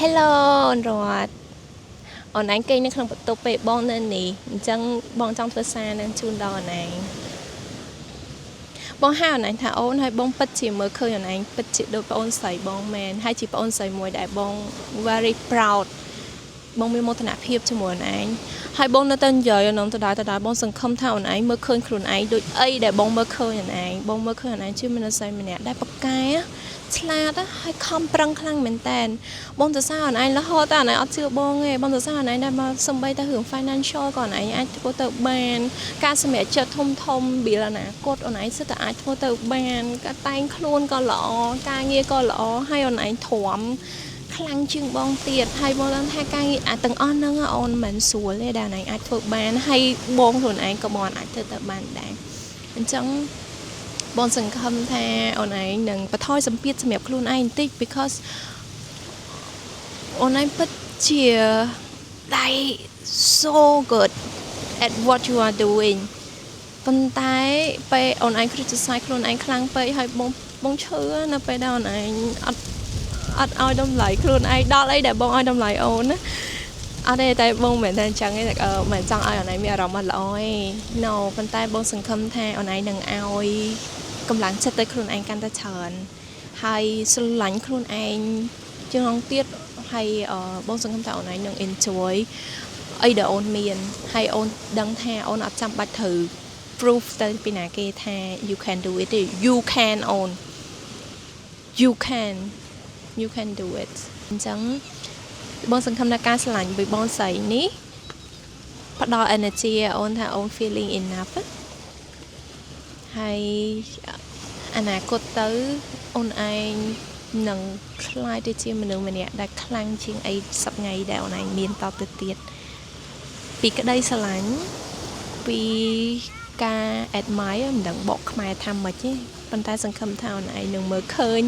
Hello អូនរតអូនឯងគេងនៅក្នុងបន្ទប់ពេលបងនៅនេះអញ្ចឹងបងចង់ធ្វើសារនឹងជូនដល់អូនឯងបងហៅអូនឯងថាអូនហើយបងពិតជាមើលឃើញអូនឯងពិតជាដូចប្អូនស្រីបងមែនហើយជាប្អូនស្រីមួយដែលបង very proud បងមានមោទនភាពជាមួយអូនឯងហើយបងនៅតែនិយាយអូនដដែលដដែលបងសង្ឃឹមថាអូនឯងមើលឃើញខ្លួនឯងដូចអីដែលបងមើលឃើញអូនឯងបងមើលឃើញអូនឯងជាមនុស្សស្រីម្នាក់ដែលពូកែឆ្លាតហើយខំប្រឹងខ្លាំងមែនតែនបងសរសើរអូនឯងរហូតតែអូនឯងអត់ជឿបងទេបងសរសើរអូនឯងដែលមកសំបីតែរឿង financial ក៏អូនឯងអាចធ្វើទៅបានការសម្រេចចិត្តធំធំបៀលអនាគតអូនឯងសិតតែអាចធ្វើទៅបានការតែងខ្លួនក៏ល្អការងារក៏ល្អហើយអូនឯងទ្រាំខ្លាំងជាងបងទៀតហើយបងដឹងថាការងារអាទាំងអស់ហ្នឹងអូនមិនស្រួលទេដែលអូនឯងអាចធ្វើបានហើយបងខ្លួនឯងក៏បងអាចធ្វើទៅបានដែរអញ្ចឹងបងសង្ឃឹមថាអូនឯងនឹងបន្ថយសម្ពាធសម្រាប់ខ្លួនឯងបន្តិច because អូនឯងពិតជា like so good at what you are doing ប៉ុន្តែពេលអូនឯង criticize ខ្លួនឯងខ្លាំងពេកហើយបងបងឈឺនៅពេលដែលអូនឯងអត់អត់ឲ្យតម្លៃខ្លួនឯងដល់អីដែលបងឲ្យតម្លៃអូនណាអត់ទេតែបងមិនមែនតែអញ្ចឹងទេមិនចង់ឲ្យអូនឯងមានអារម្មណ៍អត់ល្អទេ No ប៉ុន្តែបងសង្ឃឹមថាអូនឯងនឹងឲ្យកម្លាំងចិត្តទៅខ្លួនឯងកាន់តែច្រើនហើយស្រឡាញ់ខ្លួនឯងជាងទៀតហើយបងសង្ឃឹមថាអូនឯងនឹង enjoy អីដែលអូនមានហើយអូនដឹងថាអូនអត់ចាំបាច់ត្រូវ proof ទៅពីណាគេថា you can do it ទេ you can អូន you can do it អញ្ចឹងបងសង្ឃឹមថាការស្រឡាញ់មួយបងស្រីនេះផ្ដល់ energy ឲ្យអូនថាអូន feeling enough ហើយអនាគតទៅអូនឯងនឹងក្លាយទៅជាមនុស្សម្នាក់ដែលខ្លាំងជាងអីសប្ងៃដែលអូនឯងមានតទៅទៀតពីក្តីស្រឡាញ់ពីការ admire មិនដឹងបកខ្មែរថាម៉េចទេប៉ុន្តែសង្ឃឹមថាអូនឯងនឹងមើលឃើញ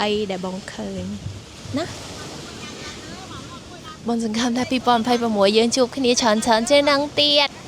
អីដែលបងឃើញណាបងសង្ឃឹមថា2026យើងជួបគ្នាច្រើនច្រើនជាងនឹងទៀត។